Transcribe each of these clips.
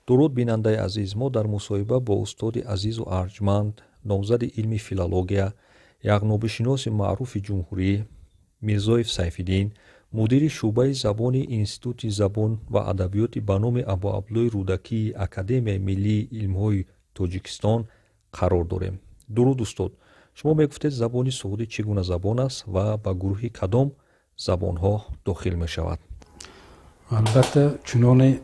Дуруд, бинандаи азиз! Мо дар мусоҳиба бо устоди азизу арҷманд, номзади илми филология, яғнобишиноси маъруфи ҷумҳурӣ Мирзоев Сайфиддин, мудири шӯъбаи забони Институти забон ва адабиёти ба номи Абуабдуллои Рӯдакии Академияи миллии илмҳои Тоҷикистон қарор дорем. Дуруд, устод! Шумо мегуфтед, забони суғдӣ чӣ гуна забон аст ва ба гурӯҳи кадом забонҳо дохил мешавад? Албатта, чуноне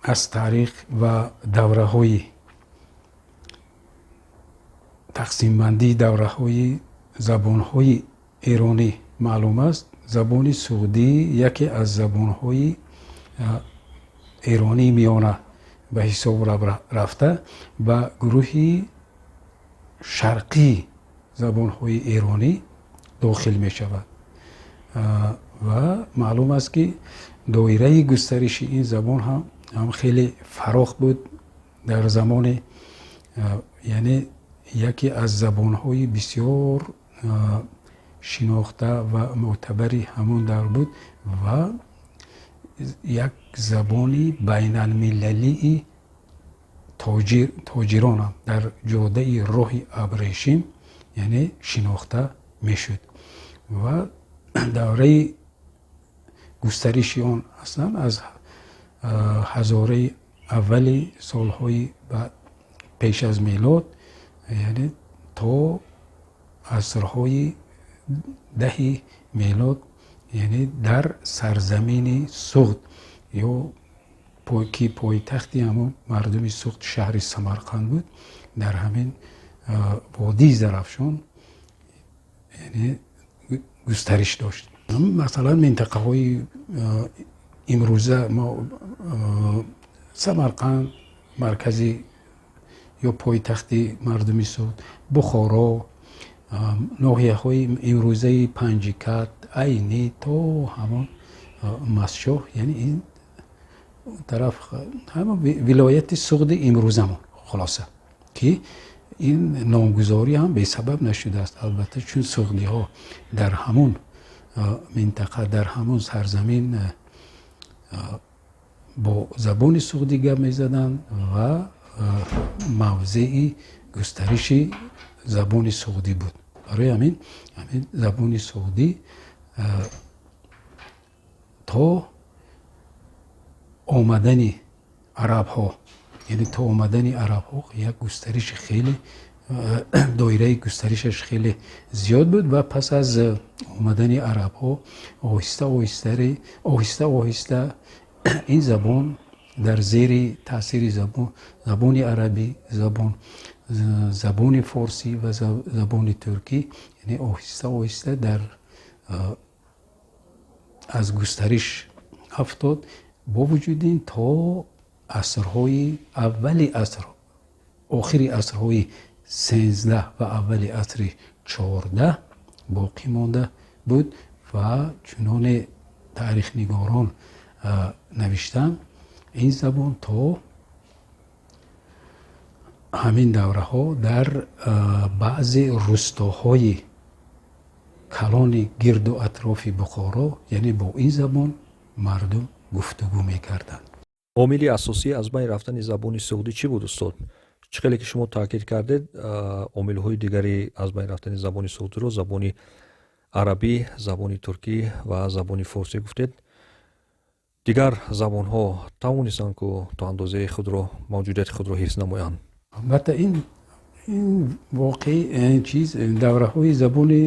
аз таърих ва давраҳои тақсимбандии давраҳои забонҳои эронӣ маълум аст, забони суғдӣ яке аз забонҳои эронии миёна ба ҳисоб рафта, ба гурӯҳи шарқии забонҳои эронӣ дохил мешавад. Ва маълум аст, ки доираи густариши ин забон ҳам хеле фарох буд дар замони, яъне яке аз забонҳои бисёр шинохта ва мӯътабари ҳамон давр буд ва як забони байналмилалии тоҷиронам дар ҷодаи роҳи абрешим, яъне шинохта мешуд. Ва давраи густариши он аслан аз ҳазораи аввали солҳои пеш аз мелод, яъне то асрҳои 10-и мелод, яъне дар сарзамини Суғд ё ки пойтахти ҳамон мардуми Суғд шаҳри Самарқанд буд, дар ҳамин водии Зарафшон, яъне густариш дошт. Масалан, минтақаҳои имрӯза мо, Самарқанд маркази ё пойтахти мардуми Суғд, Бухоро, ноҳияҳои имрӯзаи Панҷикат, Айнӣ то ҳамон Мастчоҳ, яъне ин тараф ҳама вилояти Суғди имрӯзамон. Хулоса, ки ин номгузорӣ ҳам бесабаб нашудааст, албатта, чун суғдиҳо дар ҳамон минтақа, дар ҳамон сарзамин бо забони суғдӣ гап мезаданд ва мавзеи густариши забони суғдӣ буд. Барои ҳамин забони суғдӣ то омадани арабҳо, яъне то омадани арабҳо як густариши хеле, доираи густаришаш хеле зиёд буд ва пас аз омадани арабҳо оҳиста оҳиста ин забон дар зери таъсири забони арабӣ, забони форсӣ ва забони туркӣ, яъне оҳиста оҳиста дар аз густариш афтод. Бо вуҷуди ин, то асрҳои аввали аср, охири асрҳои 13 ва аввали асри 14 боқӣ монда буд. Ва чуноне таърихнигорон навиштанд, ин забон то ҳамин давраҳо дар баъзе рустоҳои калони гирду атрофи Бухоро, яъне бо ин забон мардум гуфтугӯ мекарданд. Омили асосии аз байн рафтани забони суғдӣ чӣ буд, устод? Чӣ хеле ки шумо таъкид кардед, омилҳои дигари аз байн рафтани забони суғдиро забони арабӣ, забони туркӣ ва забони форсӣ гуфтед. Дигар забонҳо тавонистанд ку то андозаи худро мавҷудияти худро ҳифз намоянд? Албатта, ин воқеи чиз, давраҳои забони,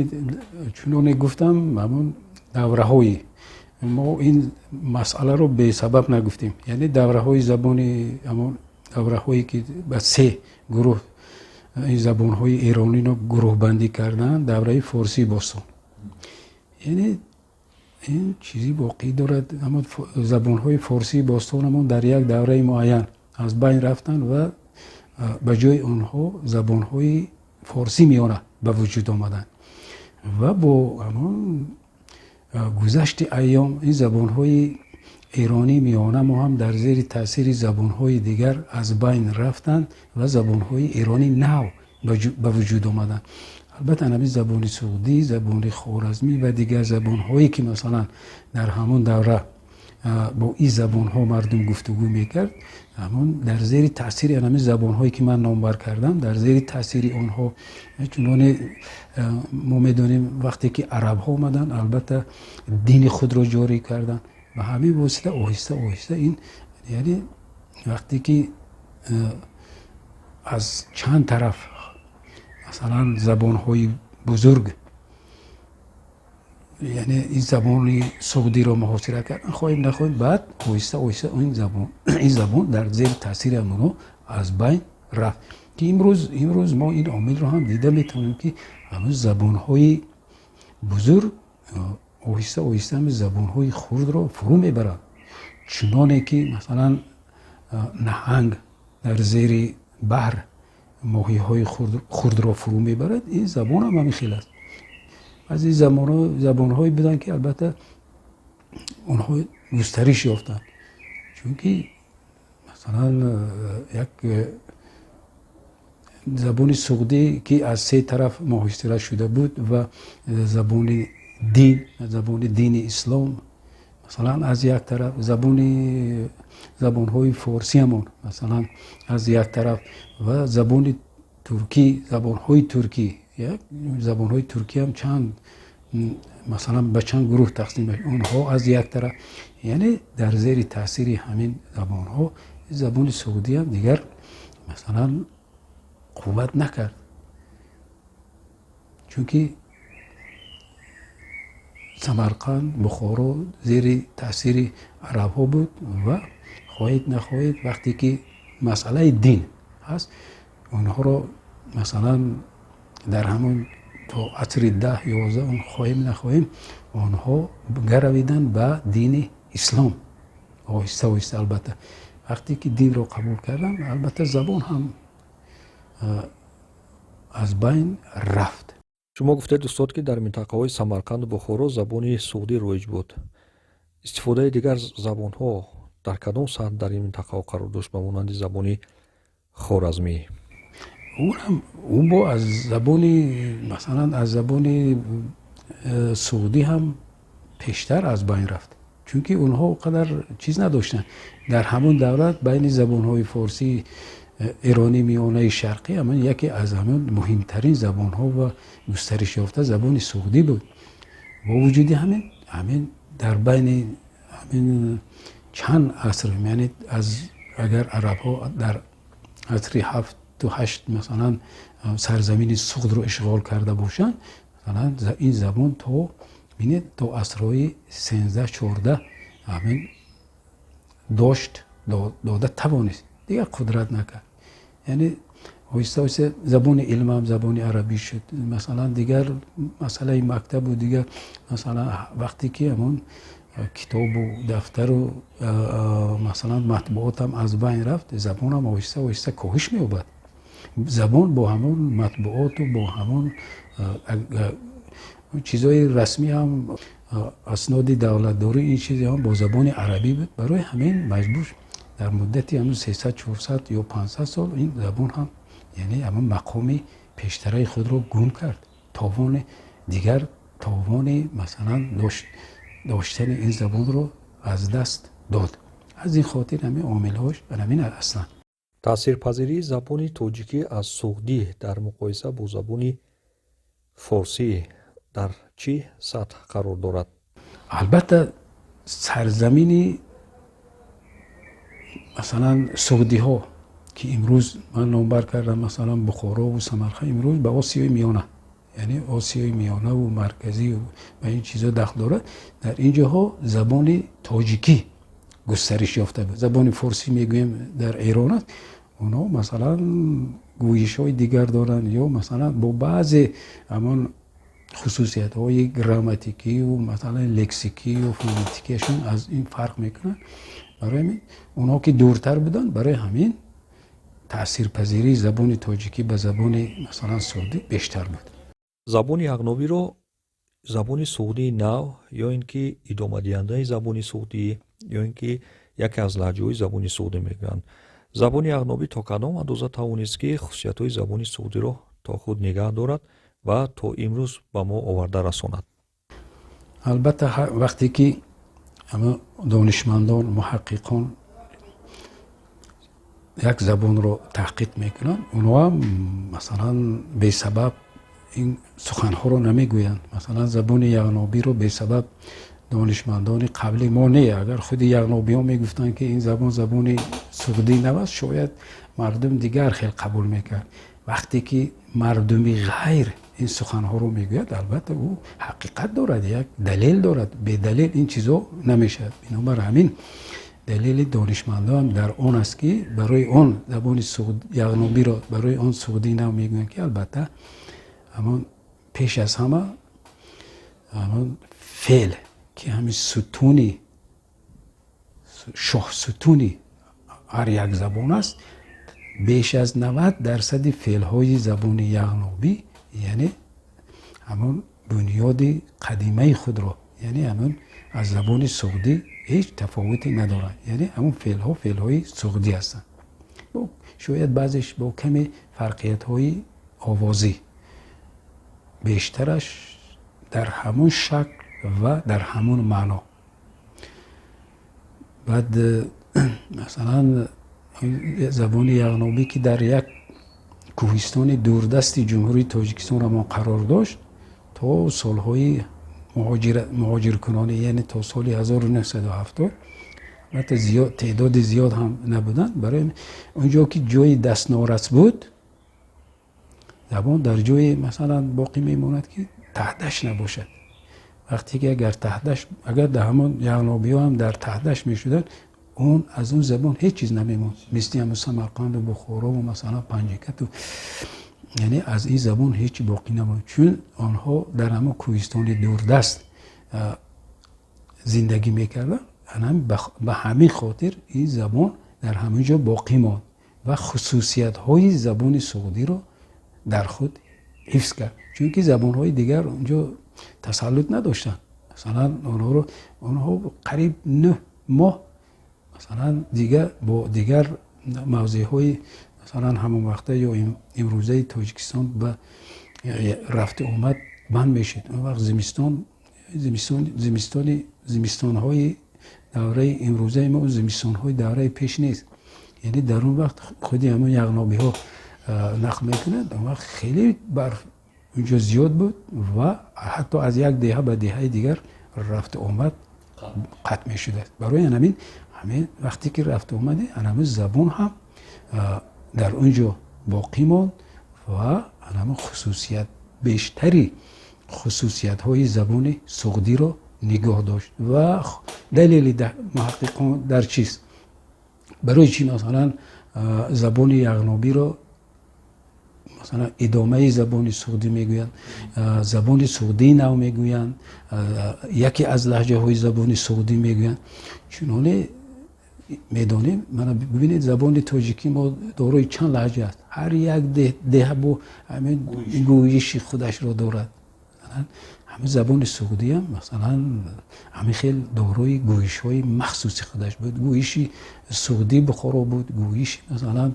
чуноне гуфтам, ҳамон давраҳои мо ин масъаларо бесабаб нагуфтем. Яъне давраҳои забони, ҳамон давраҳое ки ба се гурӯҳ ин забонҳои эрониро гурӯҳбандӣ карданд, давраи форсии бостон, яъне ин чизи воқеӣ дорад. Ҳамон забонҳои форсии бостонамон дар як давраи муайян аз байн рафтанд ва ба ҷои онҳо забонҳои форсӣ миёна ба вуҷуд омаданд. Ва бо ҳамон гузашти айём ин забонҳои эронӣ миёна мо ҳам дар зери таъсири забонҳои дигар аз байн рафтанд ва забонҳои эронӣ нав ба вуҷуд омаданд. Албатта, ҳамин забони суғдӣ, забони хоразмӣ ва дигар забонҳое ки масалан дар ҳамон давра Бо ин забонҳо мардум гуфтугӯ мекард, ҳамон дар зери таъсири ҳамин забонҳое, ки ман номбар кардам, дар зери таъсири онҳо, чуноне мо медонем, вақте ки арабҳо омаданд, албатта, дини худро ҷорӣ карданд. Ба ҳамин восита оҳиста оҳиста ин, яъне вақте ки аз чанд тараф, масалан, забонҳои бузург, яъне ин забони суғдиро муҳосира кардан, хоҳем нахоҳем, баъд оҳиста оҳиста ин забон дар зери таъсири ҳамонҳо аз байн рафт, ки имрӯз мо ин омилро ҳам дида метавонем, ки ҳамун забонҳои бузург оҳиста оҳиста ҳамин забонҳои хурдро фурӯ мебаранд, чуноне ки, масалан, наҳанг дар зери баҳр моҳиҳои хурдро фурӯ мебарад. Ин забон ҳам ҳамин хел аст. Баъзе забонҳое буданд, ки албатта онҳо густариш ёфтанд, чунки, масалан, як забони суғдӣ, ки аз се тараф муҳосира шуда буд, ва забони дин, забони дини ислом, масалан, аз як тараф, забонҳои форсиамон, масалан, аз як тараф, ва забони туркӣ, забонҳои туркӣ. Забонҳои туркиам чанд, масалан, ба чанд гурӯҳ тақсим, онҳо аз як тараф, яъне дар зери таъсири ҳамин забонҳо забони суғдиам дигар, масалан, қувват накард, чунки Самарқанд, Бухоро зери таъсири арабҳо буд. Ва хоҳед нахоҳед, вақте ки масъалаи дин ҳаст, онҳоро, масалан, дар ҳамон то асри 10, 11, хоҳем нахоҳем, онҳо гаравиданд ба дини ислом оҳиста оҳиста. Албатта, вақте ки динро қабул карданд, албатта, забон ҳам аз байн рафт. Шумо гуфтед, устод, ки дар минтақаҳои Самарқанду Бухоро забони суғдӣ роиҷ буд. Истифодаи дигар забонҳо дар кадом сатҳ дар ин минтақаҳо қарор дошт, ба монанди забони хоразмӣ? Ӯ бо аз забони, масалан, аз забони суғдӣ ҳам пештар аз байн рафт, чунки онҳо он қадар чиз надоштанд. Дар ҳамон давлат байни забонҳои форсии эронӣ, миёнаи шарқӣ, ҳамон яке аз ҳамон муҳимтарин забонҳо ва густаришёфта забони суғдӣ буд. Бо вуҷуди ҳамин дар байни ҳамин чанд аср, яъне аз агар арабҳо дар асри 7-8, масалан, сарзамини Суғдро ишғол карда бошанд, масалан, ин забон то, бинед, то асрҳои 13, 14 ҳамин дошт, дода тавонист, дигар қудрат накард. Яъне оҳиста оҳиста забони илмам забони арабӣ шуд. Масалан, дигар масъалаи мактабу дигар, масалан, вақте ки ҳамон китобу дафтару, масалан, матбуотам аз байн рафт, забонам оҳиста оҳиста коҳиш меёбад. Забон бо ҳамон матбуоту бо ҳамон чизҳои расмӣ ҳам, асноди давлатдорӣ, ин чизе ҳам бо забони арабӣ буд. Барои ҳамин маҷбур дар муддати ҳамун 300, 400 ё 500 сол ин забон ҳам, яъне ҳамон мақоми пештараи худро гум кард. Товони дигар, товони, масалан, доштани ин забонро аз даст дод. Аз ин хотир ҳамин омилҳош бар ҳамин аслан. Таъсирпазирии забони тоҷикӣ аз суғдӣ дар муқоиса бо забони форсӣ дар чӣ сатҳ қарор дорад? Албатта, сарзамини, масалан, суғдиҳо, ки имрӯз ман номбар кардам, масалан, Бухорову Самарқанд, имрӯз ба Осиёи Миёна, яъне Осиёи Миёнаву Марказӣ ба ин чизҳо дахл дорад. Дар ин ҷоҳо забони тоҷикӣ густариш ёфта буд. Забони форсӣ, мегӯем, дар Эрон аст. Онҳо, масалан, гӯйишҳои дигар доранд ё, масалан, бо баъзе ҳамон хусусиятҳои грамматикию, масалан, лексикию фонетикиашон аз ин фарқ мекунанд. Барои ҳамин онҳо, ки дуртар буданд, барои ҳамин таъсирпазирии забони тоҷикӣ ба забони, масалан, суғдӣ бештар буд. Забони яғнобиро забони суғдии нав ё ин ки идомадиҳандаи забони суғдӣ, ё ин ки яке аз лаҳҷаҳои забони суғдӣ мегӯянд. Забони яғнобӣ то кадом андоза тавонист, ки хусусиятҳои забони суғдиро то худ нигаҳ дорад ва то имрӯз ба мо оварда расонад? Албатта, вақте ки Ама донишмандон, муҳаққиқон як забонро таҳқиқ мекунанд, онҳоам, масалан, бесабаб ин суханҳоро намегӯянд. Масалан, забони яғнобиро бесабаб донишмандони қабли мо не, агар худи яғнобиҳо мегуфтанд, ки ин забон забони суғдӣ нав аст, шояд мардум дигар хел қабул мекард. Вақте ки мардуми ғайр ин суханҳоро мегӯяд, албатта, ӯ ҳақиқат дорад, як далел дорад. Бедалел ин чизо намешавад. Бинобар ҳамин далели донишмандон дар он аст, ки барои он забони яғнобиро барои он суғдӣ нав мегӯянд, ки албатта ҳамон пеш аз ҳама ҳамон феъл, ки ҳамин сутуни, шоҳсутуни ҳар як забон аст, беш аз 90 дарсади феълҳои забони яғнобӣ, яъне ҳамон бунёди қадимаи худро, яъне ҳамон аз забони суғдӣ ҳеҷ тафовуте надоранд. Яъне ҳамон феълҳо феълҳои суғдӣ ҳастанд, шояд баъзеш бо каме фарқиятҳои овозӣ, бештараш дар ҳамон шакл ва дар ҳамон маъно. Баъд, масалан, забони яғнобӣ, ки дар як кӯҳистони дурдасти Ҷумҳурии Тоҷикистон ҳамон қарор дошт, то солҳои муҳоҷиркунонӣ, яъне то соли 1970, албатта, теъдоди зиёд ҳам набуданд. Барои он ҷо ки ҷои дастнорас буд, забон дар ҷое, масалан, боқӣ мемонад, ки таҳдаш набошад. Вақте ки агар таҳдаш, агар дар ҳамон яғнобиҳо ҳам дар таҳдаш мешуданд, он аз он забон ҳеҷ чиз намемонд, мисли ҳамун Самарқанду Бухорову, масалан, Панҷакату. Яъне аз ин забон ҳеҷ боқӣ намонд, чун онҳо дар ҳамон кӯҳистони дурдаст зиндагӣ мекарданд. Ба ҳамин хотир ин забон дар ҳамин ҷо боқӣ монд ва хусусиятҳои забони суғдиро дар худ ҳифз кард, чунки забонҳои дигар онҷо тасаллут надоштанд. Масалан, онҳо қариб 9 моҳ, масалан, дигар бо дигар мавзеъҳои, масалан, ҳамон вақта ё имрӯзаи Тоҷикистон ба рафту омад банд мешуд. Он вақт зимистон, зимистони зимистонҳои давраи имрӯзаи мо зимистонҳои давраи пеш нест. Яъне дар он вақт худи ҳамон яғнобиҳо нақл мекунанд, он вақт хеле барф унҷо зиёд буд ва ҳатто аз як деҳа ба деҳаи дигар рафту омад қатъ мешудааст. Барои ҳамин вақте ки рафту омаде, ҳамин забон ҳам дар он ҷо боқӣ монд ва ҳамин хусусият, бештари хусусиятҳои забони суғдиро нигоҳ дошт. Ва далели муҳаққиқон дар чист? Барои чӣ, масалан, забони яғнобиро, масалан, идомаи забони суғдӣ мегӯянд, забони суғдии нав мегӯянд, яке аз лаҳҷаҳои забони суғдӣ мегӯянд? Чуноне медонем, мана бибинед, забони тоҷикӣ мо дорои чанд лаҳҷа аст. Ҳар як деҳа бо ҳамин гӯйиши худашро дорад. Ҳамин забони суғдиам, масалан, ҳамин хел дорои гӯйишҳои махсуси худаш буд. Гӯйиши суғдии Бухоро буд, гӯйиши, масалан,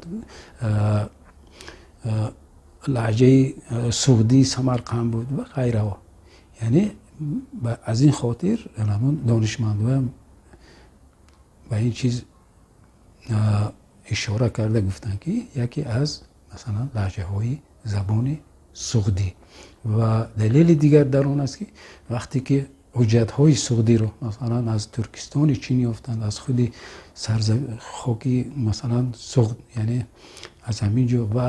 лаҳҷаи суғдии Самарқанд буд ва ғайраҳо. Яъне аз ин хотир ҳамон донишмандоям ба ин чиз ишора карда гуфтанд, ки яке аз, масалан, лаҳҷаҳои забони суғдӣ. Ва далели дигар дар он аст, ки вақте ки ҳуҷҷатҳои суғдиро, масалан, аз Туркистони Чин ёфтанд, аз худи хоки, масалан, Суғд, яъне аз ҳамин ҷо ва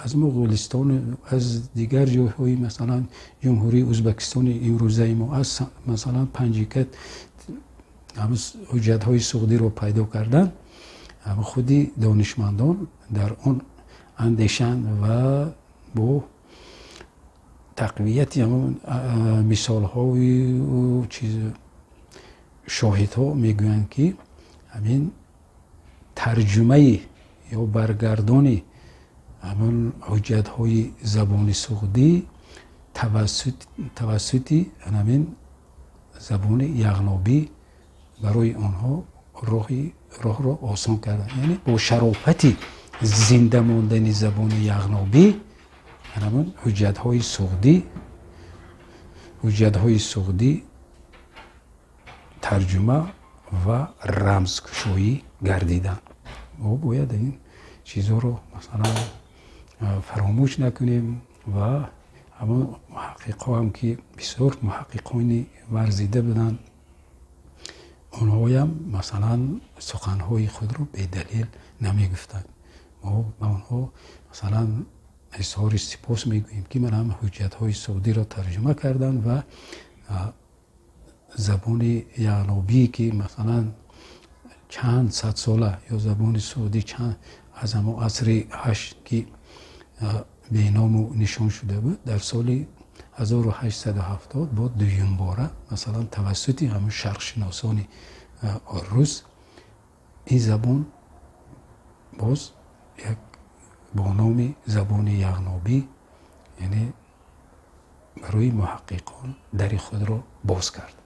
аз Муғулистон, аз дигар ҷойҳои, масалан, Ҷумҳурии Ӯзбекистони имрӯзаи мо, аз, масалан, Панҷикат ҳуҷҷатҳои суғдиро пайдо карданд, худи донишмандон дар он андешанд ва бо тақвияти ҳамон мисолҳои чиз шоҳидҳо мегӯянд, ки ҳамин тарҷумаи ё баргардони ҳамон ҳуҷҷатҳои забони суғдӣ тавассути ҳамин забони яғнобӣ барои онҳо роҳро осон карданд. Яъне бо шарофати зинда мондани забони яғнобӣ ҳамон ҳуҷҷатҳои суғдӣ. Тарҷума ва рамзкушоӣ гардиданд. Мо бояд ин чизҳоро, масалан, фаромӯш накунем ва ҳамон муҳаққиқҳоам, ки бисёр муҳаққиқони варзида буданд, онҳоям, масалан, суханҳои худро бедалел намегуфтанд. Мо ба онҳо, масалан, изҳори сипос мегӯем, ки ман ҳам ҳуҷҷатҳои суғдиро тарҷума карданд ва забони яғнобӣ, ки, масалан, чанд садсола, ё забони суғдӣ чанд аз ҳамон асри ҳашт, ки беному нишон шуда буд, дар соли 1870 бо дуюмбора, масалан, тавассути ҳамон шарқшиносони рус ин забон боз як бо номи забони яғнобӣ, яъне барои муҳаққиқон дари худро боз кард.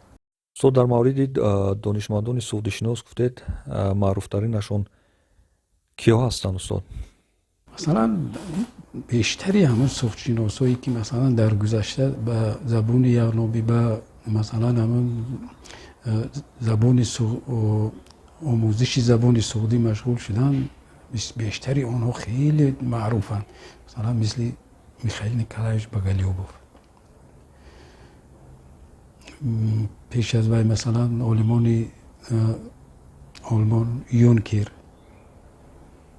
Устод, дар мавриди донишмандони суғдишинос гуфтед, маъруфтаринашон киҳо ҳастанд, устод? Масалан, бештари ҳамон суғдшиносое, ки, масалан, дар гузашта ба забони яғнобӣ, ба, масалан, ҳамон забони, омӯзиши забони суғдӣ машғул шуданд, бештари онҳо хеле маъруфанд. Масалан, мисли Михаил Николаевич Боголюбов, пеш аз вай, масалан, олимони олмон, Юнкер,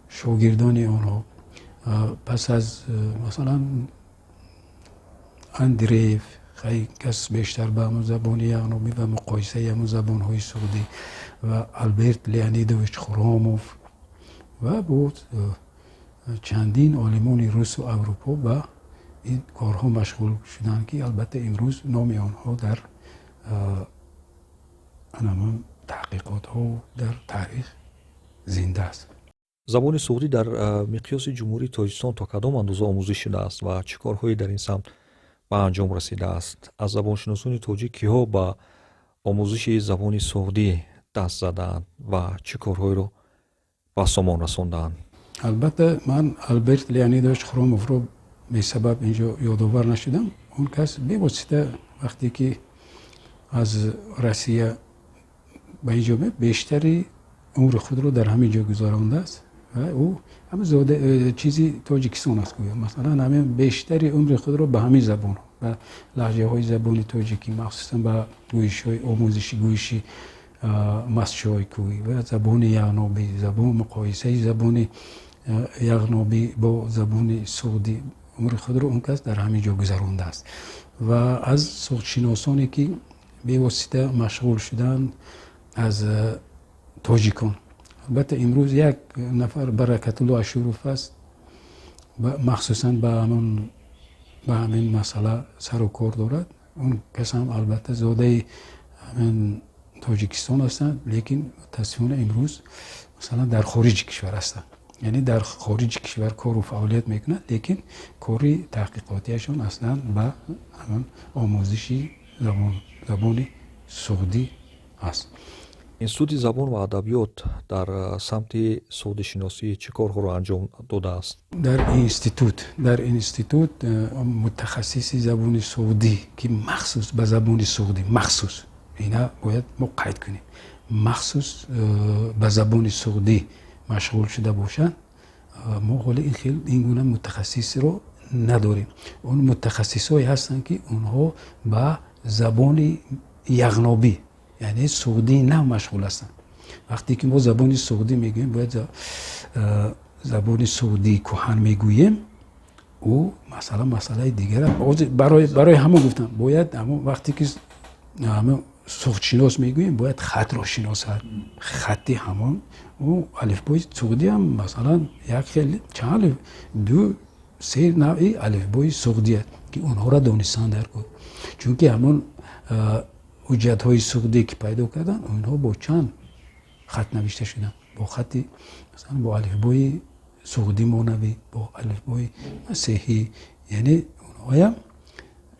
шогирдони онҳо, пас аз, масалан, Андреев, кас бештар ба ҳамон забони яғнобӣ ва муқоисаи ҳамон забонҳои суғдӣ, ва Альберт Леонидович Хромов ва боз чандин олимони русу Аврупо ба ин корҳо машғул шуданд, ки албатта имрӯз номи онҳо дар ҳамон таҳқиқотҳо, дар таърих зинда аст. Забони суғдӣ дар миқёси Ҷумҳурии Тоҷикистон то кадом андоза омӯзиш шудааст ва чӣ корҳое дар ин самт ба анҷом расидааст? Аз забоншиносони тоҷик киҳо ба омӯзиши забони суғдӣ даст задаанд ва чӣ корҳоеро ба сомон расондаанд? Албатта, ман Алберт Леонидович Хромовро бесабаб инҷо ёдовар нашудам. Он кас бевосита вақте ки аз Россия ба инҷо, бештари умри худро дар ҳамин ҷо гузарондааст ва ӯ ҳама зода чизи Тоҷикистон аст гӯё. Масалан, ҳамин бештари умри худро ба ҳамин забон, ба лаҳҷаҳои забони тоҷикӣ, махсусан ба гӯишҳои омӯзиши гӯиши Мастчои кӯҳӣ ва забони яғнобӣ, забон, муқоисаи забони яғнобӣ бо забони суғдӣ, умри худро он кас дар ҳамин ҷо гузарондааст. Ва аз суғдшиносоне, ки бевосита машғул шуданд, аз тоҷикон, албатта, имрӯз як нафар Баракатулло Ашуров аст, махсусан ба ҳамин масъала сару кор дорад. Он кас ҳам, албатта, зодаи ҳамин Тоҷикистон ҳастанд, лекин мутаассифона имрӯз, масалан, дар хориҷи кишвар ҳастанд, яъне дар хориҷи кишвар кору фаъолият мекунад, лекин кори таҳқиқотияшон аслан ба ҳамон омӯзиши забони суғдӣ аст. Институти забон ва адабиёт дар самти суғдишиносӣ чӣ корҳоро анҷом додааст? Дар институт мутахассиси забони суғдӣ, ки махсус ба забони суғдӣ, махсус, ина бояд мо қайд кунем, махсус ба забони суғдӣ машғул шуда бошанд, мо ҳоло ин хел, ин гуна мутахассисро надорем. Он мутахассисҳое ҳастанд, ки онҳо ба забони яғнобӣ, яъне суғдии нав машғул ҳастанд. Вақте ки мо забони суғдӣ мегӯем, бояд забони суғдии кӯҳан мегӯем, ӯ масъала масъалаи дигар. Барои ҳамон гуфтам, бояд ҳамон вақте ки ҳамон суғдшинос мегӯем, бояд хатро шиносад, хатти ҳамон ӯ алифбои суғдиам, масалан, як хел, чанд, ду се навъи алифбои суғдият, ки онҳоро донистан дар кор, чунки ҳамон ҳуҷҷатҳои суғдӣ, ки пайдо карданд, онҳо бо чанд хат навишта шуданд: бо хати, масалан, бо алифбои суғдӣ монавӣ, бо алифбои масеҳӣ. Яъне онҳоям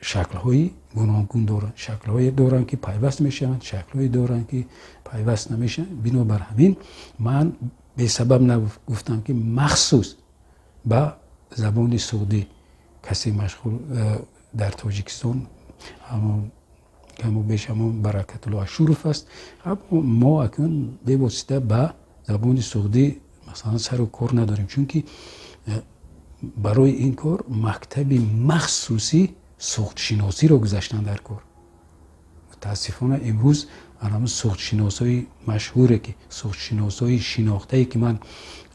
шаклҳои гуногун доранд, шаклҳое доранд, ки пайваст мешаванд, шаклҳое доранд, ки пайваст намешаванд. Бинобар ҳамин ман бесабаб нагуфтам, ки махсус ба забони суғдӣ касе машғул дар Тоҷикистон ҳамон Каму беш ҳамон Баракатулло Ашуров аст. Мо акнун бевосита ба забони суғдӣ, масалан, сару кор надорем, чунки барои ин кор мактаби махсуси суғдшиносиро гузаштан дар кор. Мутаассифона, имрӯз ҳамун суғдшиносҳои машҳуре, ки суғдшиносҳои шинохтае, ки ман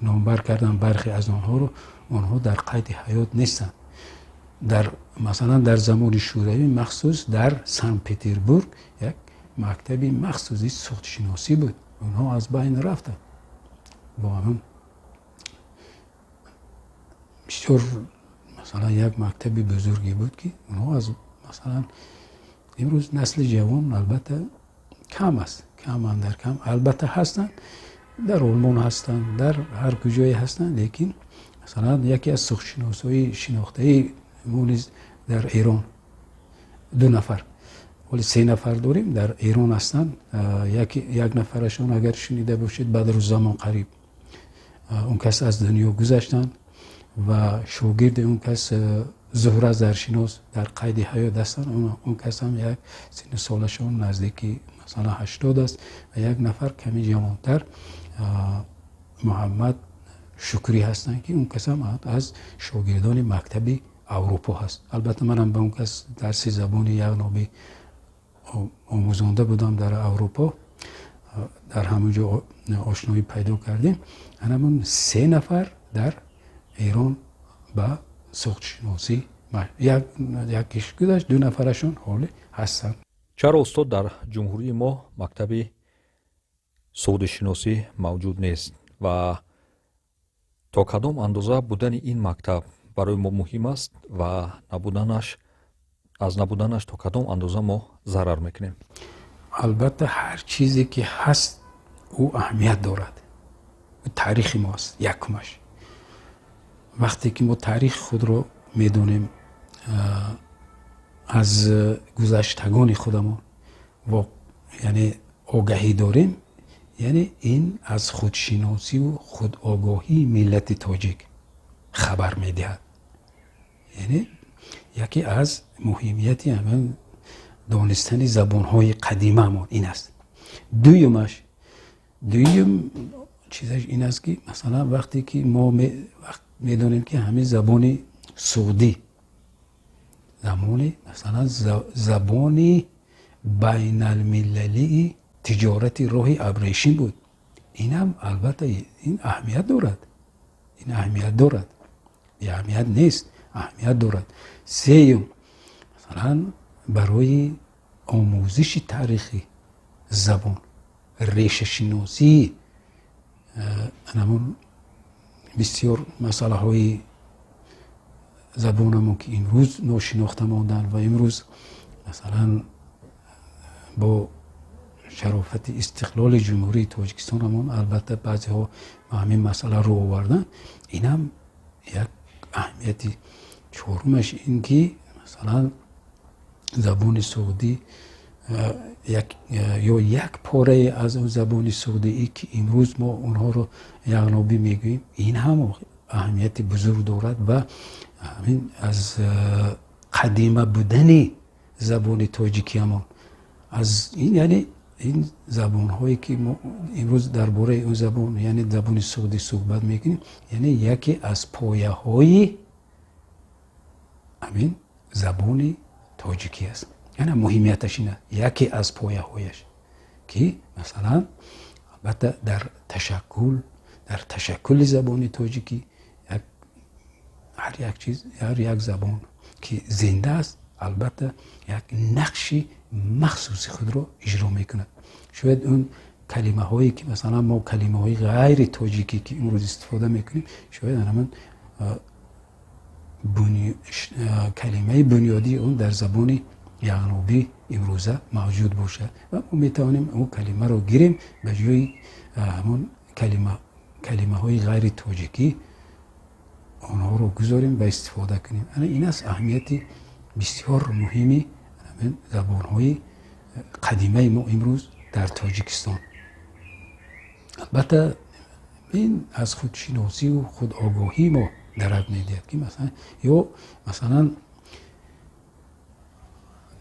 номбар кардам бархе аз онҳоро, онҳо дар қайди ҳаёт нестанд. Дар, масалан, дар замони Шӯравӣ, махсус дар Санкт Петербург, як мактаби махсуси суғдшиносӣ буд. Онҳо аз байн рафтанд. Бо ҳамун бисёр, масалан, як мактаби бузурге буд, ки онҳо аз, масалан, имрӯз насли ҷавон албатта кам аст, кам андар кам. Албатта, ҳастанд, дар Олмон ҳастанд, дар ҳар куҷое ҳастанд, лекин, масалан, яке аз суғдшиносҳои шинохтаи мо низ дар Эрон ду нафар, вале се нафар дорем, дар Эрон ҳастанд. Як нафарашон, агар шунида бошед, Бадруззамон Қариб, он кас аз дунё гузаштанд ва шогирди он кас Зуҳра Заршинос дар қайди ҳаёт ҳастанд. Он кас ҳам як синну солашон наздики, масалан, 80 аст. Ва як нафар каме ҷавонтар, Муҳаммад Шукрӣ ҳастанд, ки он кас ҳам аз шогирдони мактаби Аврупо ҳаст. Албатта, манам ба он кас дарси забони яғнобӣ омӯзонда будам дар Аврупо, дар ҳамон ҷо ошноӣ пайдо кардем. Ҳамон се нафар дар Эрон ба суғдшиносӣ якиш гузашт, ду нафарашон ҳоле ҳастанд. Чаро, устод, дар ҷумҳурии мо мактаби суғдишиносӣ мавҷуд нест ва то кадом андоза будани ин мактаб барои мо муҳим аст ва набуданаш, аз набуданаш то кадом андоза мо зарар мекунем? Албатта, ҳар чизе ки ҳаст, ӯ аҳамият дорад. Таърихи мо аст якумаш. Вақте ки мо таърихи худро медонем, аз гузаштагони худамон, яъне, огаҳӣ дорем, яъне ин аз худшиносиву худогоҳии миллати тоҷик хабар медиҳад. Яъне яке аз муҳимияти ҳамин донистани забонҳои қадимаамон ин аст. Дуюмаш, дуюм чизаш ин аст, ки, масалан, вақте ки мо медонем, ки ҳамин забони суғдӣ замони, масалан, забони байналмилалии тиҷорати роҳи абрешим буд, инам албатта ин аҳамият дорад, ин аҳамият дорад, беаҳамият нест, аҳамият дорад. Сеюм, масалан, барои омӯзиши таърихи забон, решашиносии ҳамон бисёр масъалаҳои забонамон, ки имрӯз ношинохта монданд ва имрӯз, масалан, бо шарофати истиқлоли Ҷумҳурии Тоҷикистонамон, албатта, баъзеҳо ба ҳамин масъала рӯ оварданд, инам як аҳамияти. Чорумаш ин ки, масалан, забони суғдӣ ё як порае аз он забони суғдиӣ, ки имрӯз мо онҳоро яғнобӣ мегӯем, ин ҳам аҳамияти бузург дорад. Ва ҳамин аз қадима будани забони тоҷикиамон, аз ин, яъне ин забонҳое, ки мо имрӯз дар бораи он забон, яъне забони суғдӣ, суҳбат мекунем, яъне яке аз пояҳои ҳамин забони тоҷикӣ аст. Яъне муҳимияташ ин аст, яке аз пояҳояш, ки, масалан, албатта, дар ташаккули забони тоҷикӣ ҳар як чиз, ҳар як забон, ки зинда аст, албатта, як нақши махсуси худро иҷро мекунад. Шояд он калимаҳое, ки, масалан, мо калимаҳои ғайри тоҷикӣ, ки имрӯз истифода мекунем, шояд ҳамин калимаи бунёдии он дар забони яғнобӣ имрӯза мавҷуд бошад ва мо метавонем он калимаро гирем, ба ҷои ҳамон калимаҳои ғайри тоҷикӣ онҳоро гузорем ва истифода кунем. Ана ин аст аҳамияти бисёр муҳими забонҳои қадимаи мо имрӯз дар Тоҷикистон. Албатта, ин аз худшиносиву худогоҳии мо дарак медиҳад, ки, масалан, ё, масалан,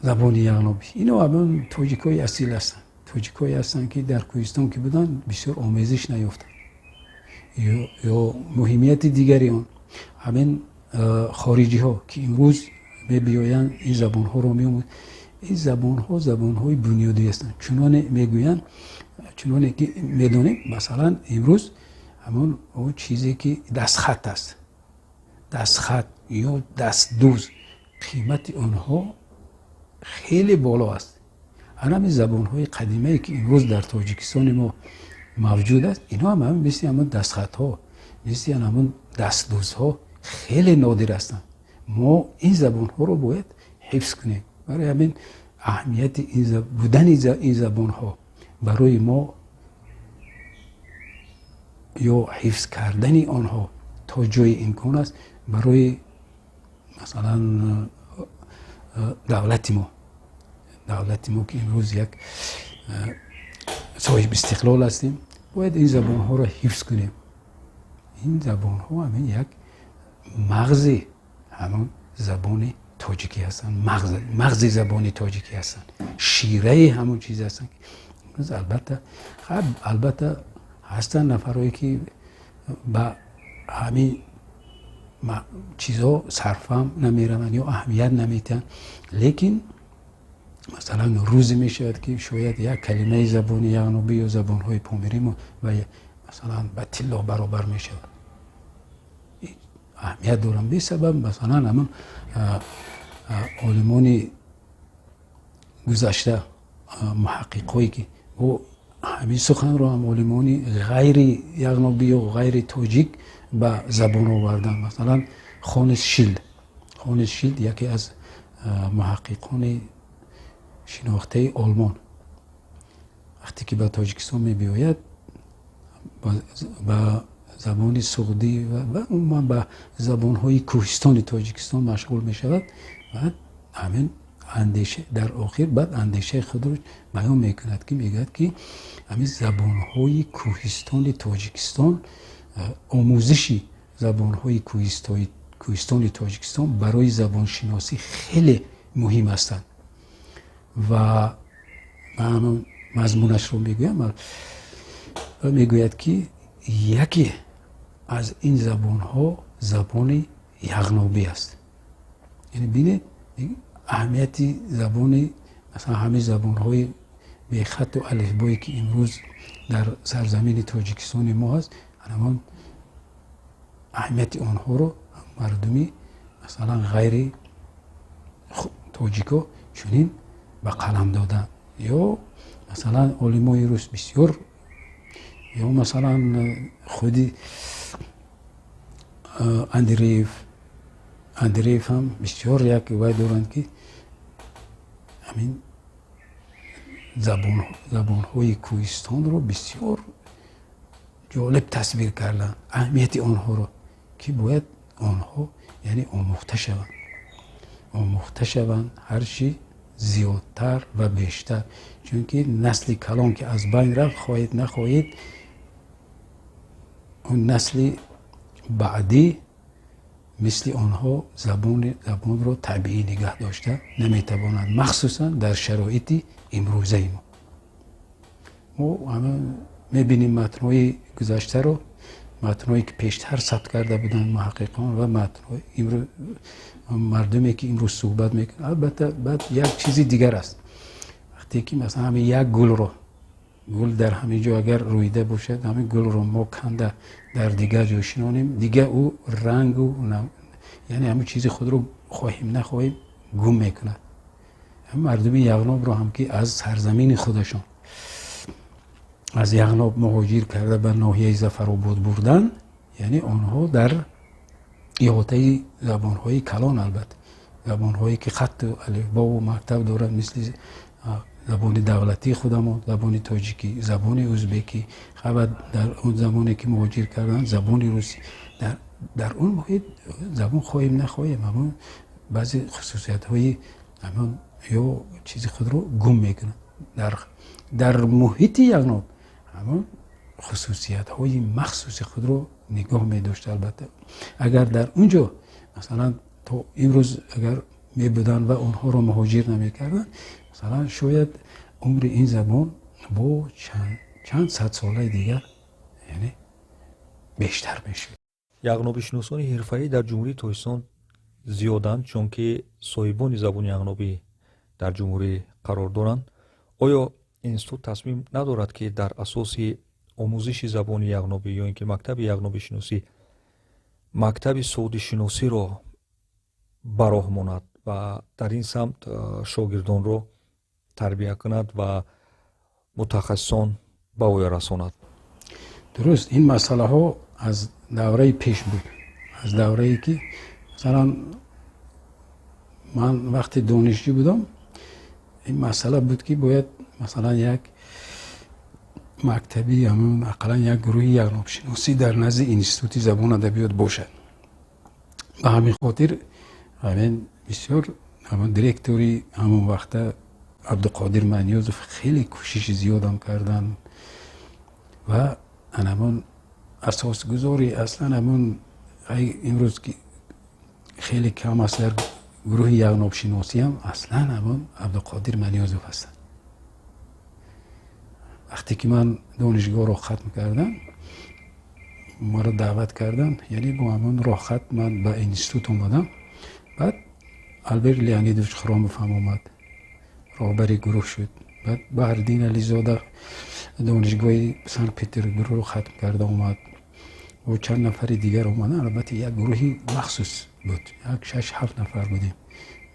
Забони яғнобӣ, ино ҳамон тоҷикҳои асил ҳастанд, тоҷикҳое ҳастанд, ки дар кӯҳистон ки буданд, бисёр омезиш наёфтанд. Ё муҳимияти дигари он, ҳамин хориҷиҳо, ки имрӯз мебиёянд, ин забонҳоро меомӯзанд. Ин забонҳо забонҳои бунёдӣ ҳастанд, чуноне мегӯянд, чуноне ки медонем. Масалан, имрӯз ҳамон чизе ки дастхат аст, дастхат ё дастдӯз, қимати онҳо хеле боло аст. Ҳамин забонҳои қадимае, ки имрӯз дар Тоҷикистони мо мавҷуд аст, инҳо ҳам мисли ҳамон дастхатҳо, мисли ҳамон дастдӯзҳо хеле нодир ҳастанд. Мо ин забонҳоро бояд ҳифз кунем. Барои ҳамин аҳамияти будани ин забонҳо барои мо ё ҳифз кардани онҳо то ҷои имкон аст барои, масалан, давлати мо, ки имрӯз як соҳиби истиқлол ҳастем, бояд ин забонҳоро ҳифз кунем. Ин забонҳо ҳамин як мағзи ҳамон забони тоҷикӣ ҳастанд, мағзи забони тоҷикӣ ҳастанд, шираи ҳамон чиз ҳастанд. Албатта, ҳастанд нафарое, ки ба ҳамин чизҳо сарфаҳм намераванд ё аҳамият наметиҳанд, лекин, масалан, рӯзе мешавад, ки шояд як калимаи забони яғнобӣ ё забонҳои помирӣ ва, масалан, ба тилло баробар мешавад. Аҳамият дорам. Бесабаб, масалан, ҳамон олимони гузашта, муҳаққиқое, ки бо ҳамин суханро ҳам олимони ғайри яғнобӣ ё ғайри тоҷик ба забон оварданд. Масалан, Ханнес Шилд. Ханнес Шилд яке аз муҳаққиқони шинохтаи олмон, вақте ки ба Тоҷикистон мебиёяд, ба забони суғдӣ ва умуман ба забонҳои кӯҳистони Тоҷикистон машғул мешавад. Баъд ҳамин андеша, дар охир баъд андешаи худро баён мекунад, ки мегӯяд, ки ҳамин забонҳои кӯҳистони Тоҷикистон, омӯзиши забонҳои кӯҳистони Тоҷикистон барои забоншиносӣ хеле муҳим ҳастанд. Ва ман мазмунашро мегӯям. Мегӯяд, ки яке аз ин забонҳо забони яғнобӣ аст. Яъне бинед, аҳамияти забони, масалан, ҳамин забонҳои бехату алифбое, ки имрӯз дар сарзамини Тоҷикистони мо ҳаст, ҳамон аҳамияти онҳоро мардуми, масалан, ғайри тоҷико чунин ба қалам доданд. Ё, масалан, олимои рус бисёр, ё, масалан, худи Андреев ҳам бисёр як вай доранд, ки ҳамин забонҳои кӯҳистонро бисёр ҷолиб тасвир карданд, аҳамияти онҳоро, ки бояд онҳо, яъне, омӯхта шаванд ҳарчи зиёдтар ва бештар, чунки насли калон ки аз байн рафт, хоҳед нахоҳед, он насли баъдӣ мисли онҳо забонро табиӣ нигаҳ дошта наметавонад, махсусан дар шароити имрӯзаи мо. Мо мебинем матнҳои гузаштаро, матнҳое, ки пештар сабт карда буданд муҳаққиқон, ва матнҳои мардуме, ки имрӯз суҳбат мекунанд. Албатта, баъд як чизи дигар аст: вақте ки, масалан, ҳамин як гулро, гул дар ҳамин ҷо агар рӯида бошад, ҳамин гулро мо канда дар дигар ҷо шинонем, дигар ӯ рангу, яъне ҳамин чизи худро, хоҳем нахоҳем, гум мекунад. Мардуми Яғнобро ҳам, ки аз сарзамини худашон, аз Яғноб муҳоҷир карда ба ноҳияи Зафаробод бурданд, яъне онҳо дар иҳотаи забонҳои калон, албатта, забонҳое, ки хатту алифбову мактаб доранд, мисли забони давлатии худамон, забони тоҷикӣ, забони узбекӣ, ва дар он замоне, ки муҳоҷир карданд, забони русӣ, дар он муҳит забон, хоҳем нахоҳем, ҳамон баъзе хусусиятҳои ҳамон ё чизи худро гум мекунад. Дар муҳити Яғноб ҳамон хусусиятҳои махсуси худро нигоҳ медошт. Албатта, агар дар он ҷо, масалан, то имрӯз агар мебуданд ва онҳоро муҳоҷир намекарданд, масалан, шояд умри ин забон бо чанд сад солаи дигар, яъне, бештар мешуд. Яғнобишиносони ҳирфаӣ дар Ҷумҳурии Тоҷикистон зиёданд, чунки соҳибони забони яғнобӣ дар ҷумҳурӣ қарор доранд. Оё институт тасмим надорад, ки дар асоси омӯзиши забони яғнобӣ ё ин ки мактаби яғнобишиносӣ мактаби суғдишиносиро ба роҳ монад ва дар ин самт шогирдонро тарбия кунад ва мутахассисон ба воя расонад? Дуруст, ин масъалаҳо аз давраи пеш буд, аз даврае ки, масалан, ман вақте донишҷӯ будам, ин масъала буд, ки бояд, масалан, як мактаби ҳамон, ақаллан як гурӯҳи яғнобшиносӣ дар назди Институти забону адабиёт бошад. Ба ҳамин хотир ҳамин бисёр ҳамон директори ҳамон вақта Абдуқодир Маниёзов хеле кӯшиши зиёдам карданд ва ҳамон асосгузори аслан ҳамон, имрӯз ки хеле кам аст дар гурӯҳи яғнобшиносиам, аслан ҳамон Абдуқодир Маниёзов ҳастанд. Вақте ки ман донишгоҳро хатм кардам, маро даъват карданд, яъне бо ҳамон роҳхат ман ба институт омадам. Баъд Алберт Леонидович Хромов ҳам омад, роҳбари гурӯҳ шуд. Баъд Баҳриддин Ализода донишгоҳи Санкт Петербургро хатм карда омад, бо чанд нафари дигар омаданд. Албатта, як гурӯҳи махсус буд, як шаш ҳафт нафар будем.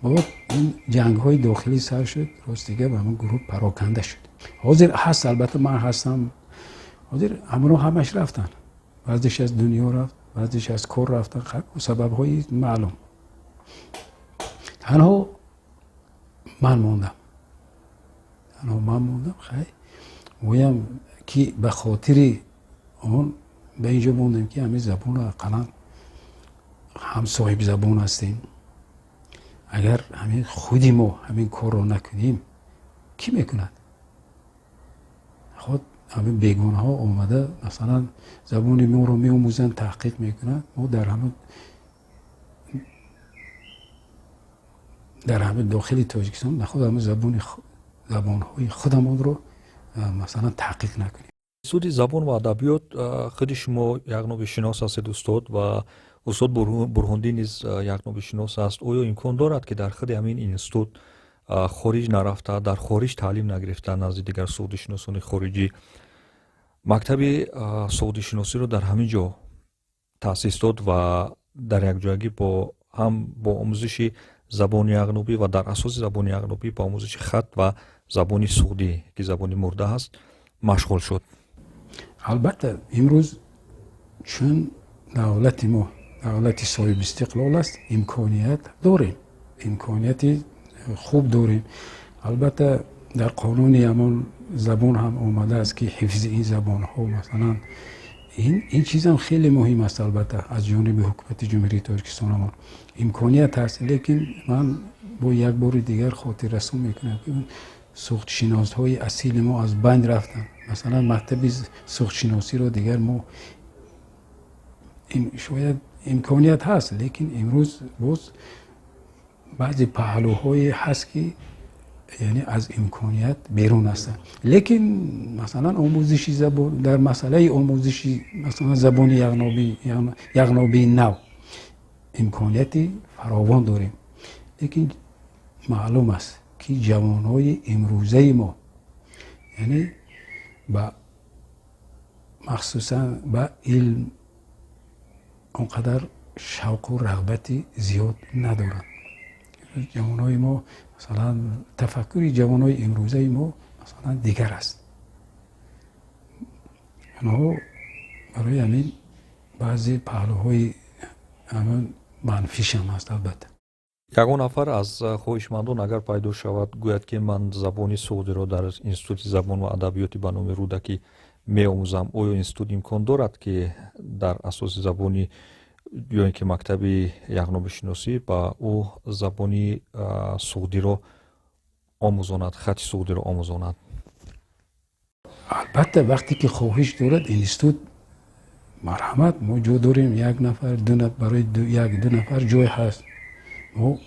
Баъд ин ҷангҳои дохилӣ сар шуд, рости гап, ҳамон гурӯҳ пароканда шуд. Ҳозир ҳаст, албатта, ман ҳастам. Ҳозир ҳамоно ҳамаш рафтанд, баъзеш аз дунё рафт, баъзеш аз кор рафтан, сабабҳои маълум. Танҳо ман мондам, танҳо ман мондам. Хай, гӯям ки ба хотири он ба инҷо мондем, ки ҳамин забонро ақаллан ҳам соҳиби забон ҳастем. Агар ҳамин худи мо ҳамин корро накунем, кӣ мекунад? Худ ҳамин бегонаҳо омада, масалан, забони моро меомӯзанд, таҳқиқ мекунанд. Мо дар ҳамин дохили Тоҷикистон нахуд ҳамин забонҳои худамонро, масалан, таҳқиқ накунем. Институти забон ва адабиёт, худи шумо яғнобишинос ҳастед, устод, ва устод Бурҳондин низ яғнобишинос аст. Оё имкон дорад, ки дар худи ҳамин институт, хориҷ нарафта, дар хориҷ таълим нагирифта, назди дигар суғдишиносони хориҷӣ, мактаби суғдишиносиро дар ҳамин ҷо таъсис дод ва дар якҷоягӣ бо ҳам бо омӯзиши забони яғнобӣ ва дар асоси забони яғнобӣ ба омӯзиши хат ва забони суғдӣ, ки забони мурда ҳаст, машғул шуд? Албатта, имрӯз чун давлати мо давлати соҳибистиқлол аст, имконият дорем, имконияти хуб дорем. Албатта, дар қонуни ҳамон забон ҳам омадааст, ки ҳифзи ин забонҳо, масалан, ин чизам хеле муҳим аст. Албатта, аз ҷониби ҳукумати Ҷумҳурии Тоҷикистон ҳамон имконият ҳаст, лекин ман бо як бори дигар хотиррасон мекунам, ки суғдшиносҳои асили мо аз байн рафтанд. Масалан, мактаби суғдшиносиро дигар мо, шояд имконият ҳаст, лекин имрӯз боз баъзе паҳлӯҳое ҳаст, ки, яъне, аз имконият берун ҳастанд. Лекин, масалан, омӯзиши забон, дар масъалаи омӯзиши, масалан, забони яғнобии нав имконияти фаровон дорем. Лекин маълум аст, ки ҷавонҳои имрӯзаи мо, яъне, ба махсусан ба илм он қадар шавқу рағбати зиёд надоранд. Ҷавонҳои мо, масалан, тафаккури ҷавонҳои имрӯзаи мо, масалан, дигар аст. Онҳо барои ҳамин баъзе паҳлӯҳои ҳамин манфишам ҳаст, албатта. Ягон нафар аз хоҳишмандон агар пайдо шавад, гӯяд, ки ман забони суғдиро дар Институти забон ва адабиёти ба номи Рӯдакӣ меомӯзам, оё институт имкон дорад, ки дар асоси забони ё ин ки мактаби яғнобишиносӣ ба ӯ забони суғдиро омӯзонад, хати суғдиро омӯзонад? Албатта, вақте ки хоҳиш дорад институт, марҳамат, мо ҷо дорем. Як нафар, ду, барои як ду нафар ҷой ҳаст. Мо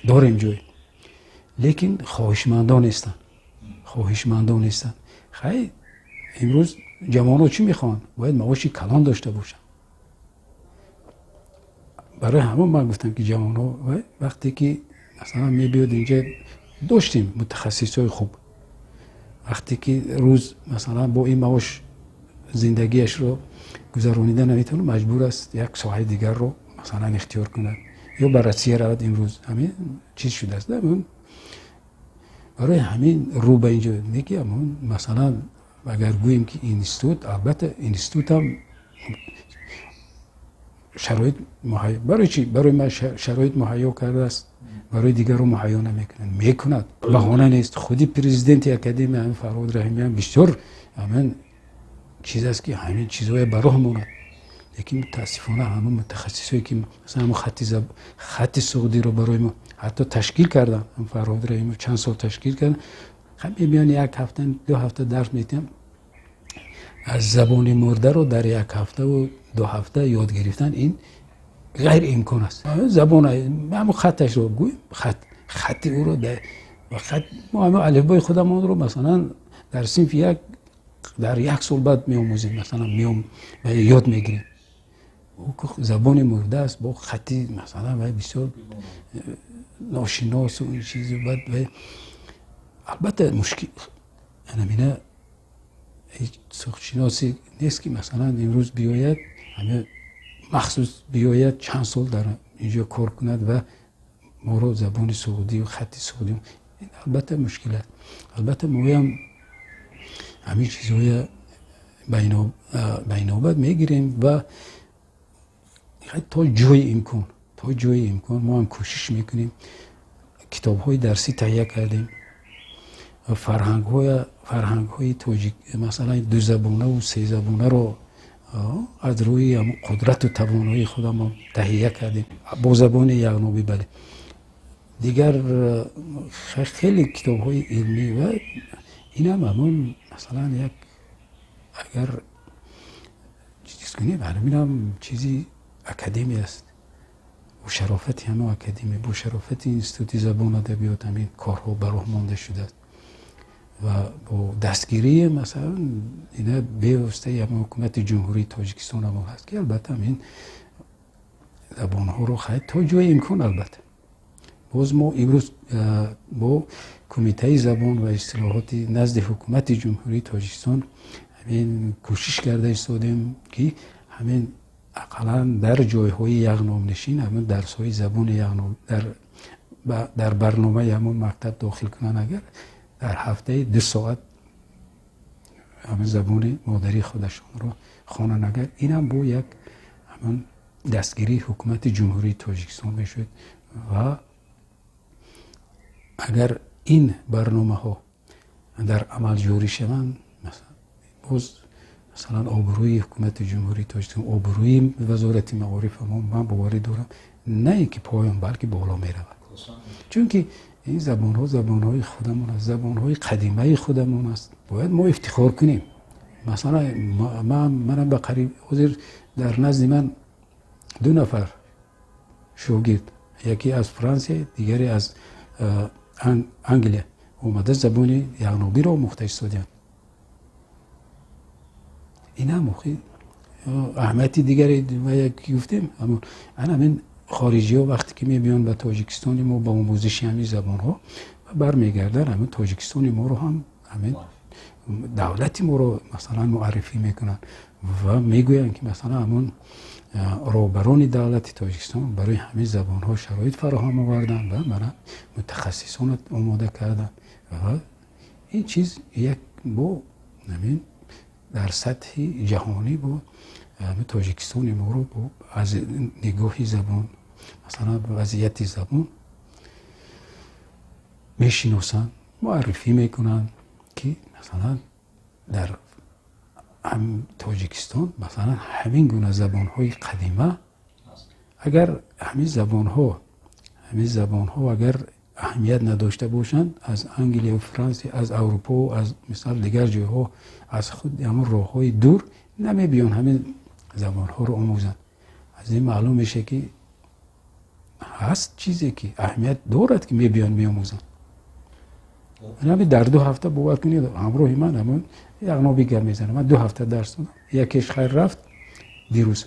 Дорем ҷой, лекин хоҳишмандон нестанд, хоҳишмандон нестанд. Хай, имрӯз ҷавонҳо чӣ мехоҳанд? Бояд маоши калон дошта бошанд. Барои ҳамон ман гуфтам, ки ҷавонҳо вақте ки, масалан, мебиёд, инҷа доштем мутахассисҳои хуб, вақте ки рӯз, масалан, бо ин маош зиндагиашро гузаронида наметавонад, маҷбур аст як соҳаи дигарро, масалан, ихтиёр кунад ё ба Россия равад. Имрӯз ҳамин чиз шудааст. Барои ҳамин рӯ ба инҷо неки ҳамон, масалан, агар гӯем, ки институт, албатта, институтам шароит муҳайё, барои чӣ барои ман шароит муҳайё кардааст, барои дигарро муҳайё намекунад? Мекунад, баҳона нест. Худи президенти академия, ҳамин Фарҳод Раҳимиам, бисёр ҳамин чиз аст, ки ҳамин чизҳое ба роҳ монад, лекин мутаассифона ҳамон мутахассисое, ки масалан ҳамон хатти суғдиро барои мо ҳатто ташкил карданд, Фарҳод Раҳимов чанд сол ташкил кард, мебиён, як ҳафта, 2 ҳафта дарс медиҳам. Аз забони мурдаро дар як ҳафтаву 2 ҳафта ёд гирифтан ин ғайриимкон аст. Забон, ҳамон хатташро гӯем, хатти ӯро, хат мо ҳамон алифбои худамонро, масалан, дар синфи як дар як сол баъд меомӯзем, масалан, меом ёд мегирем. Забони мурда аст, бо хати, масалан, вай бисёр ношиносу ин чизи, баъд вай албатта мушкил. Анамина ҳеҷ суғдшиносе нест, ки, масалан, имрӯз биёяд, ҳама махсус биёяд, чанд сол дар инҷо кор кунад ва моро забони суғдию хатти суғдӣ. Албатта, мушкил аст. Албатта, моям ҳамин чизҳоя ба инобат мегирем ва то ҷои имкон мо ҳам кӯшиш мекунем. Китобҳои дарсӣ таҳия кардем, фарҳангҳои тоҷик, масалан, дузабонаву сезабонаро аз рӯи ҳамон қудрату тавоноии худамон таҳия кардем бо забони яғнобӣ. Бале, дигар хеле китобҳои илмӣ ва инам ҳамон, масалан, як агар чиз кунем, ҳаминам чизи академия аст. Бо шарофати ҳамон академия, бо шарофати Институти забон адабиёт ҳамин корҳо ба роҳ монда шудааст ва бо дастгирии, масалан, ина бевоситаи ҳамон ҳукумати Ҷумҳурии Тоҷикистон ҳамон ҳаст, ки албатта ҳамин забонҳоро хайр, то ҷои имкон. Албатта, боз мо имрӯз бо Кумитаи забон ва истилоҳоти назди ҳукумати Ҷумҳурии Тоҷикистон ҳамин кӯшиш карда истодем, ки ҳамин ақаллан дар ҷойҳои яғнобнишин ҳамин дарсҳои забони яғноб дар барномаи ҳамон мактаб дохил кунанд. Агар дар ҳафтаи 2 соат ҳамин забони модарии худашонро хонанд, агар инам бо як ҳамон дастгирии ҳукумати Ҷумҳурии Тоҷикистон мешуд ва агар ин барномаҳо дар амал ҷорӣ шаванд, боз, масалан, обрӯи ҳукумати Ҷумҳурии Тоҷикистон, обрӯи Вазорати маориф, ман боварӣ дорам, на ин ки поён, балки боло меравад, чунки ин забонҳо забонҳои худамон аст, забонҳои қадимаи худамон аст, бояд мо ифтихор кунем. Масалан, манам ба қариб ҳозир дар назди ман ду нафар шогирд, яке аз Франсия, дигаре аз Англия омада, забони яғнобиро омӯхта истодианд. Инам охи аҳамияти дигаре ки гуфтем. Ана ҳамин хориҷиҳо вақте ки мебиёнд ба Тоҷикистони мо ба омӯзиши ҳамин забонҳо ва бармегарданд, ҳамин Тоҷикистони моро ҳам, ҳамин давлати моро, масалан, муаррифӣ мекунанд ва мегӯянд, ки, масалан, ҳамон роҳбарони давлати Тоҷикистон барои ҳамин забонҳо шароит фароҳам оварданд ва мана мутахассисонро омода карданд. Ва ин чиз як бо ҳамин дар сатҳи ҷаҳонӣ бо Тоҷикистони моро бо аз нигоҳи забон, масалан, вазъияти забон мешиносанд, муаррифӣ мекунанд, ки, масалан, дар Тоҷикистон, масалан, ҳамин гуна забонҳои қадима. Агар ҳамин забонҳо агар аҳамият надошта бошанд, аз Англия, Франсия, аз Аврупо, аз мисал дигар ҷойҳо, аз худ ҳамон роҳҳои дур намебиён ҳамин забонҳоро омӯзанд. Аз ин маълум мешавад, ки Ҳаст чизе, ки аҳамият дорад, ки мебиёнд, меомӯзанд. Ҳамин дар 2 ҳафта, бовар кунед, ҳамроҳи ман ҳамон яғнобӣ гап мезанам. Ман 2 ҳафта дарс додам. Якеш хайр, рафт дирӯз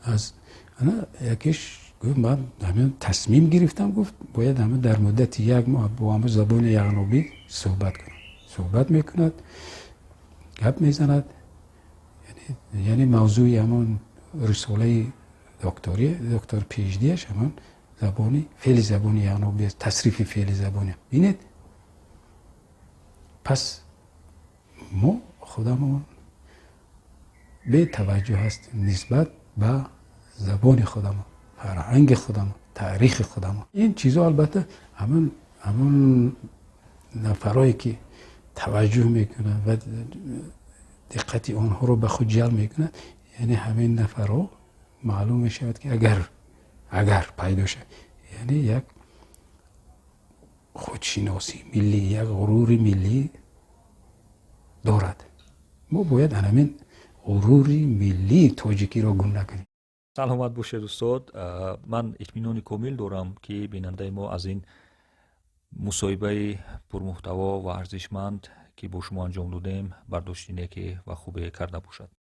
аз ана, якеш гуфт: «Ман ҳамин тасмим гирифтам», гуфт, «бояд ҳамин дар муддати як моҳ бо ҳамон забони яғнобӣ суҳбат кунам». Суҳбат мекунад, гап мезанад, яъне мавзӯи ҳамон рисолаи докторӣ, доктор PhD яш ҳамон забони феъли забони яғнобӣ аст, тасрифи феъли забони. Бинед, пас мо худамон бетаваҷҷӯҳ ҳастем нисбат ба забони худамон, фарҳанги худамон, таърихи худамон. Ин чизо, албатта, ҳамон нафарое ки таваҷҷӯҳ мекунанд ва диққати онҳоро ба худ ҷалб мекунад, яъне ҳамин нафарҳо маълум мешавад, ки агар пайдо шавад, яъне як худшиносии миллӣ, як ғурури миллӣ дорад. Мо бояд ҳамин ғурури миллии тоҷикиро гум накунем. Саломат бошед, устод. Ман итминони комил дорам, ки бинандаи мо аз ин мусоҳибаи пурмуҳтаво ва арзишманд, ки бо шумо анҷом додем, бардошти неке ва хубе карда бошад.